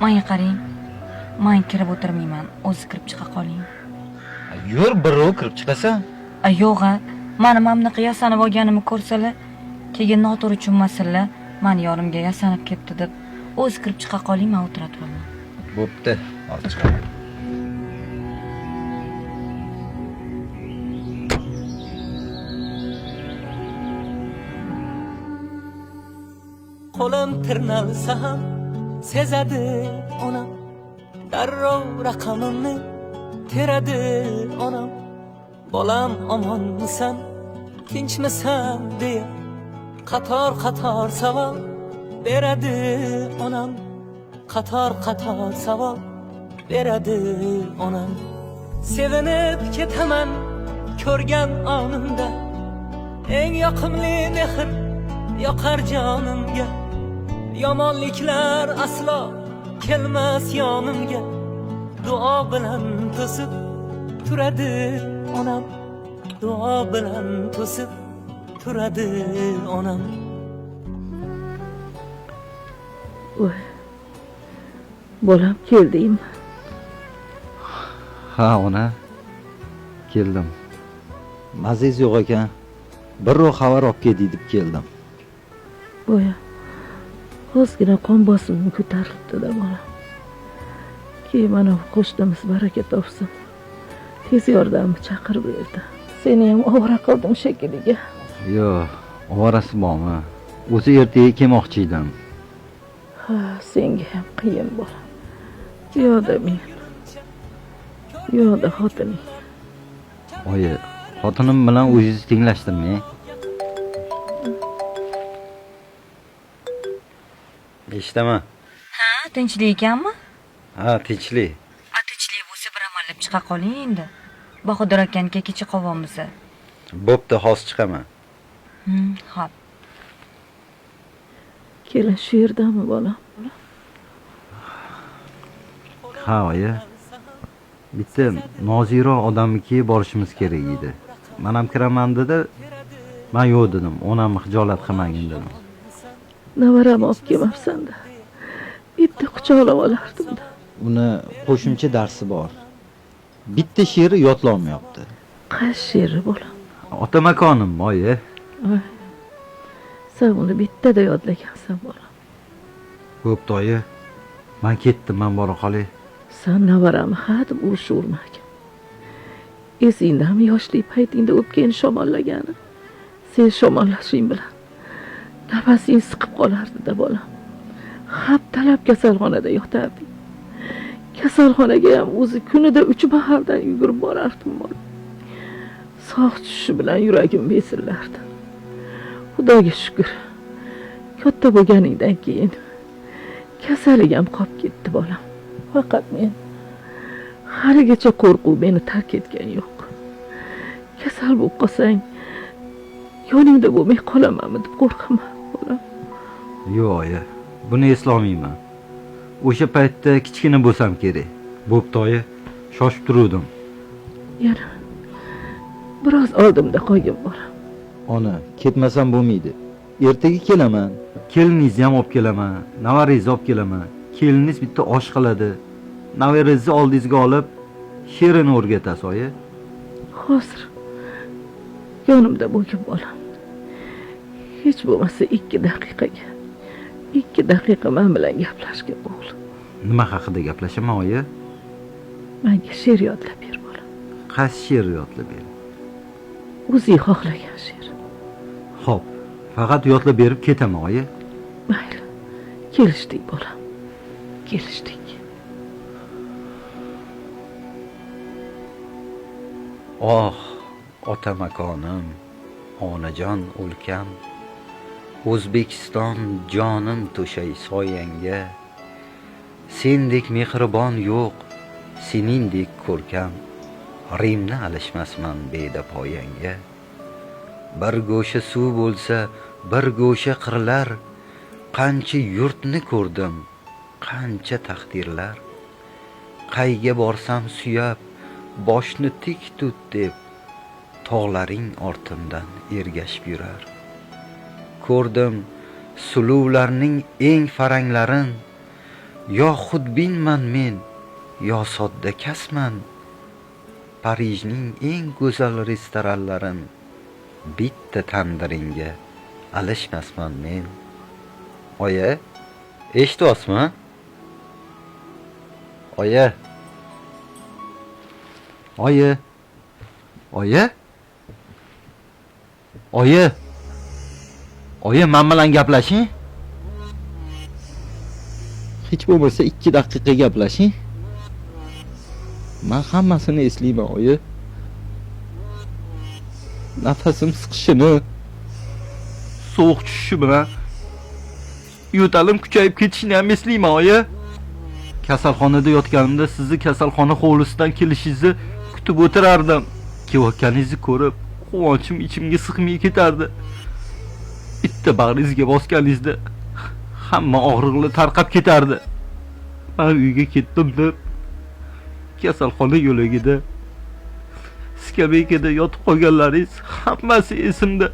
Menga qarang. Men kirib o'tirmayman. O'zi kirib chiqa qoling. Yur, birrov kirib chiqasan. A yo'q a, mani mana bunaqa yasanib olganimni ko'rsalar, keyin noto'g'ri tushunmasinlar, mani yonimga yasanib ketdi deb. O'zi kirib chiqa qoling, men o'tira turaman. Bo'pti, hozir chiqaman. Qo'lim tirnalsa ham sezadi onam, darrov raqamimni teradi onam. Bolam omonmisan, tinchmisan deya qator qator savol beradi onam, qator qator savol beradi onam. Sevinib ketaman ko'rgan onimda, eng yoqimli mehr yoqar jonimga. Yomonliklar aslo kelmas yonimga, duo bilan to'sib turadi onam, duo bilan to'sib turadi onam. Voy. Bolam, keldingmi? Ha, ona. Keldim. Mazangiz yo'q ekan. Birrov xabar olib kel deb keldim. Boya ozgina qon bosimim ko'tarilibdi-da bolam. Keyin mana qo'shnimiz baraka topsin. Tez yordamni chaqirib berdi. Seni ham ovora qildim shekilli. Yo'q, ovorasi bormi? O'zi ertaga kelmoqchi edim. Ha, senga ham qiyin bolam. Bu yoqda men. Bu yoqda xotining. Oyi, xotinim bilan o'zingizni tenglashtirmang. Eshitaman. Ha, tinchlik ekanmi? Ha, tinchlik. A tinchlik bo'lsa bir amallab chiqa qoling endi. Bahodir akaniki kecha qolyapmiz. Bo'pti, hozir chiqaman. Xo'p. Kelin shu yerdami bolam? Ha, oyi. Bitta nozikroq odamnikiga borishimiz kerak edi. Men ham kiraman dedi. Men yo'q dedim. Onamni xijolat qilmagin dedim. Navaram olib kelmabsan-da. Bitta quchoqlab olardim-da. Uni qo'shimcha darsi bor. Bitta she'ri yodlolmayapti. Qaysi she'ri bolam? Ota makonim, oyi. Voy. Sen uni bittada yodlagansan bolam. Bo'pti, oyi. Men ketdim, men bora qolay. Sen navaramni ha deb urishavermagin. Esingdami yoshlik paytingda o'pkangni shamollagani? Sen shamollashing bilan nafasing siqib qolardi-da bolam. Haftalab kasalxonada yotarding. Kasalxonaga ham o'zi kunida 3 mahaldan yugurib borardim bolam. Sog' tushishi bilan yuragim besillardi. Xudoga shukr. Katta bo'lganingdan keyin kasallik ham qolib ketdi bolam. Faqat men haligacha qo'rquv meni tark etgan yo'q. Kasal bo'lib qolsang, yoningda bo'lmay qolamanmi deb qo'rqaman bolam. Yo'q, oyi, buni eslolmayman. O'sha paytda kichkina bo'lsam kerak. Bo'pti, oyi, shoshib turuvdim. Yana biroz oldimda qolgin bolam. Ona, ketmasam bo'lmaydi. Ertaga kelaman. Keliningizni ham olib kelaman, navarangizni olib kelaman. Keliningiz bitta osh qiladi. Navarangizni oldingizga olib, she'rini o'rgatasiz, oyi. Hozir yonimda bo'lgin bolam. Hech bo'lmasa 2 daqiqaga. 2 daqiqa men bilan gaplashgin o'g'lim. Nima haqida gaplashaman, oyi? Menga she'r yodlab ber bolam. Qaysi she'r yodlab ber? O'zing xohlagan she'r. Xo'p, faqat yodlab berib ketaman, oyi. Mayli. Kelishdik bolam. Kelishdik. Oh, ota makonim, onajon o'lkam, O'zbekiston jonim to'shay soyangga. Sendek mehribon yo'q, seningdek ko'rkam, Rimni alishmasman beda poyangga. Bir go'sha suv bo'lsa, bir go'sha qirlar, qancha yurtni ko'rdim, qancha taqdirlar. Qayga borsam suyab, boshni tik tut deb, tog'laring ortimdan ergashib yurar. Ko'rdim suluvlarning eng faranglarin, Yo xudbinman men, yo sodda kasman. Parijning eng go'zal restoranlarin bitta tandiringga alishmasman men. Oyi, eshityapsizmi? Oyi. Oyi. Oyi. Oyi. Oyi, men bilan gaplashing. Hech bo'lmasa 2 daqiqa gaplashing. Men hammasini eslayman, oyi. Nafasim siqishini, sovuq tushishi bilan yo'talim kuchayib ketishini ham eslayman, oyi. Kasalxonada yotganimda sizni kasalxona hovlisidan kelishingizni kutib o'tirardim. Kelayotganingizni ko'rib, quvonchim ichimga sig'may ketardi. Bitta bag'ringizga bosganingizda hamma og'riqlar tarqab ketardi. Men uyga ketdim deb kasalxona yo'lagida skameykada yotib qolganlaringiz hammasi esimda.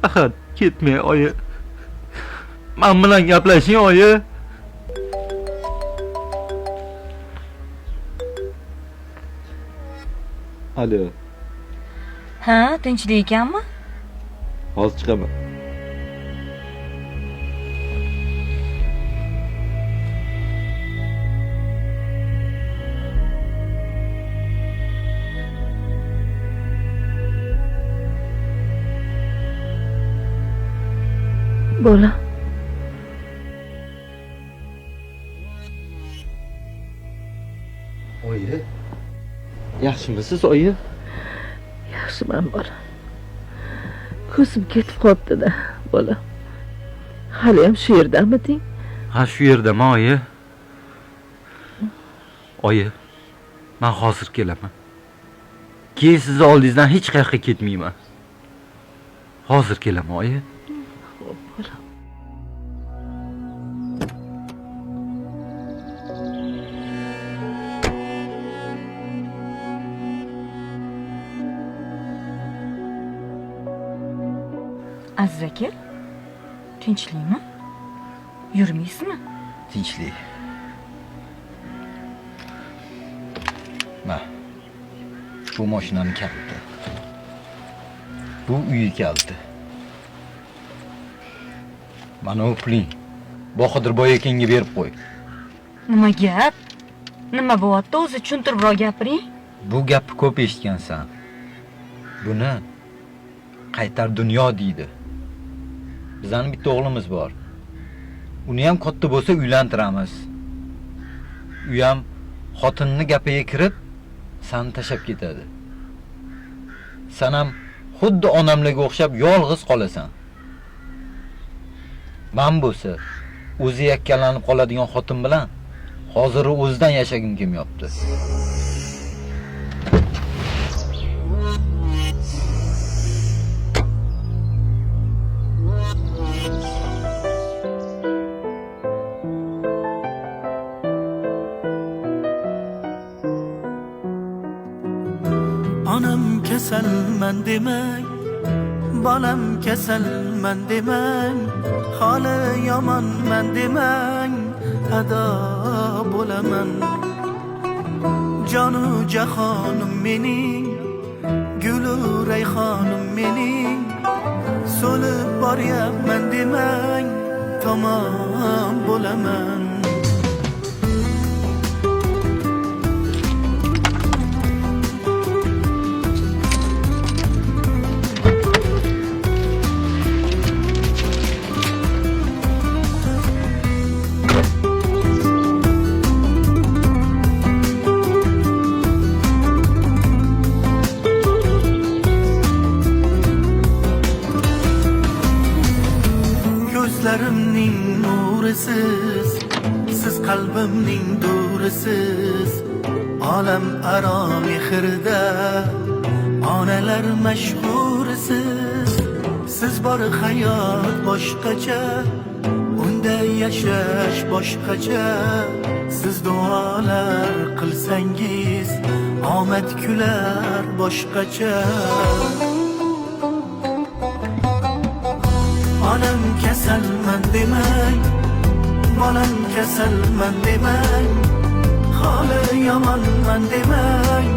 Faqat ketmang, oyi. Men bilan gaplashing, oyi. Alo. Ha, tinchlik ekanmi? Hozir chiqaman. Bola. Oyi. Yaxshimisiz, oyi? Yaxshiman, bola. Ko'zim ketib qolibdi-da, bola. Hali ham shu yerdamiding? Ha, shu yerdaman, oyi. Oyi, men hozir kelaman. Keyin sizni oldingizdan hech qayerga ketmayman. Hozir kelaman, oyi. Xo'p, bola. Aziz aka, tinchlikmi? Yurmaysizmi? Tinchlik. Ma. Bu mashinani kaliti. Bu uyi kaliti. Mana bu puling. Bahodir boy akangga berib qo'y. Nima gap? Nima bo'lyapti o'zi? Tushuntiribroq gapiring. Bu gapni ko'p eshitgansan. Buni qaytar dunyo deydi. Bizning bitta o'g'limiz bor. Uni ham katta bo'lsa uylantiramiz. U ham xotinni gapiga kirib, seni tashab ketadi. Sen ham xuddi onamlarga o'xshab yolg'iz qolasan. Men bo'lsa o'zi yakkalanib qoladigan xotin bilan hozir o'zidan yashagim kelmayapti. Onam kasalman demang, bolam kasalman demang, holi yomonman demang, ado bo'laman. Jonu jahonim mening, gulu rayhonim mening, so'lib boryapman demang, tamom bo'laman. Ko'zlarimning nurisiz, siz qalbimning durisiz, olam aro mehrda onalar mashhurisiz. Siz bor hayot boshqacha, unda yashash boshqacha. Siz duolar qilsangiz, omad kular boshqacha. Onam kasalman demang, Kasalman demang, holi yomonman demang,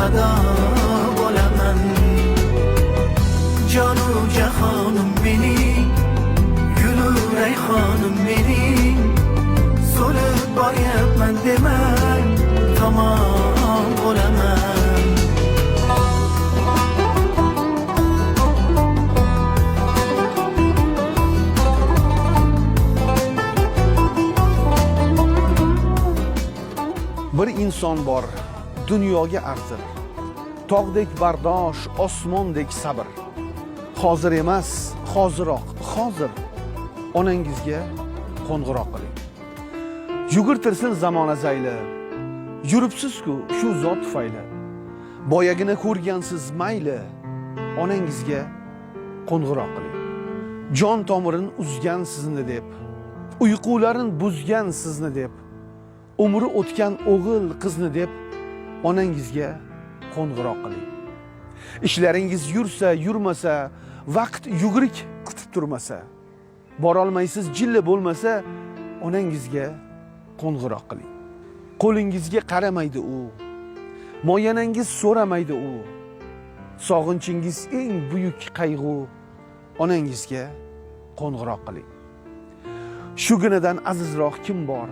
ado bo'laman. Jonu jahonim mening, gulu rayhonim mening, so'lib boryapman demang, tamom bo'laman. Bir inson bor, dunyoga arzir. Tog'dek bardosh, osmondek sabr. Hozir emas, hoziroq, hozir onangizga qo'ng'iroq qiling. Yugurtirsin zamona zayli. Yuribsiz-ku shu zot tufayli. Boyagina ko'rgansiz mayli, onangizga qo'ng'iroq qiling. Jon tomirini uzgan sizni deb, uyqularini buzgan sizni deb, umri o'tgan o'g'il qizni deb onangizga qo'ng'iroq qiling. Ishlaringiz yursa, yurmasa, vaqt yuguruk kutib turmasa, borolmaysiz jilla bo'lmasa, onangizga qo'ng'iroq qiling. Qo'lingizga qaramaydi u, moyanangiz so'ramaydi u, sog'inchingiz eng buyuk qayg'u, onangizga qo'ng'iroq qiling. Shuginadan azizroq kim bor?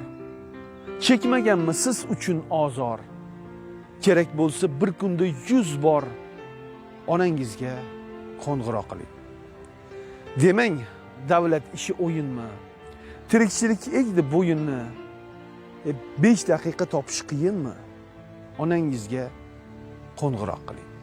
Chekmaganmi siz uchun ozor? Kerak bo'lsa bir kunda 100 bor onangizga qo'ng'iroq qiling. Demang, davlat ishi o'yinmi? Tirikchilik egdi bo'yinni. 5 daqiqa topish qiyinmi? Onangizga qo'ng'iroq qiling.